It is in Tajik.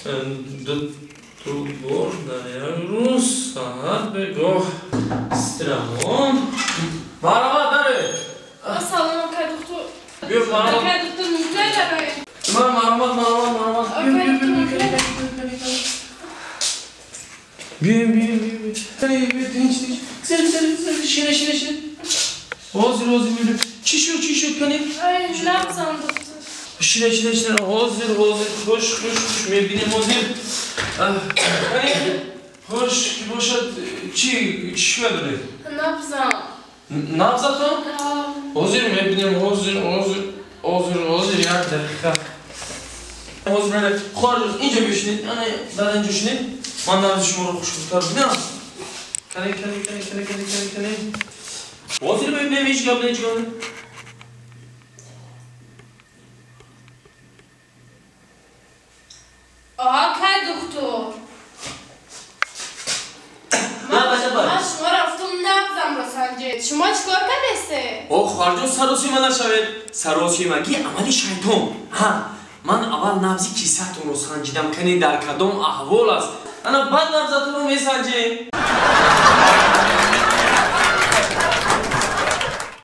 Ду бор дар як рӯз, саҳар бегоҳ. Страмон. Марҳамат, даре. Салом, акай доктор. Биё, марҳамат. Акай доктор, мумкин дароем? Марҳамат, марҳамат, марҳамат. Акай доктор, мумкин? Биёем, биёем, биёем. Биё, тинч, тинч. Зер, зер, зер, шине, шине, шине. Ҳозир, ҳозир мебинем. Чӣ шуд, чӣ шуд, кани? Ай, набзам, доктор. Шине, шине, шине. Ҳозир, ҳозир. Хуш, хуш, хуш, мебинем ҳозир. Кани, хуш, ки бошад, чӣ, чӣ шикоят доред? Набзам. Набзатон? Ҳозир мебинем, ҳозир, ҳозир, ҳозир, ҳозир, як дақиқа. Ҳозир мебинем. Хоҳар, инҷо бишинед, ана, дар инҷо шинед. Ман набзи шуморо хушктар бинам. Кани, кани, кани, кани, кани, кани, кани. Ҳозир мебинем, ҳеҷ гап не, ҳеҷ гап не. Акай доктор. Ман шумо рафтум набзамро санҷед. Шумо чӣ кор кардесте? О, хоҳарҷон, саросима нашавед. Саросимагӣ амали шайтон. Ҳа, ман аввал набзи кисатонро санҷидам, кани дар кадом аҳвол аст. Ана баъд набзатонро месанҷем.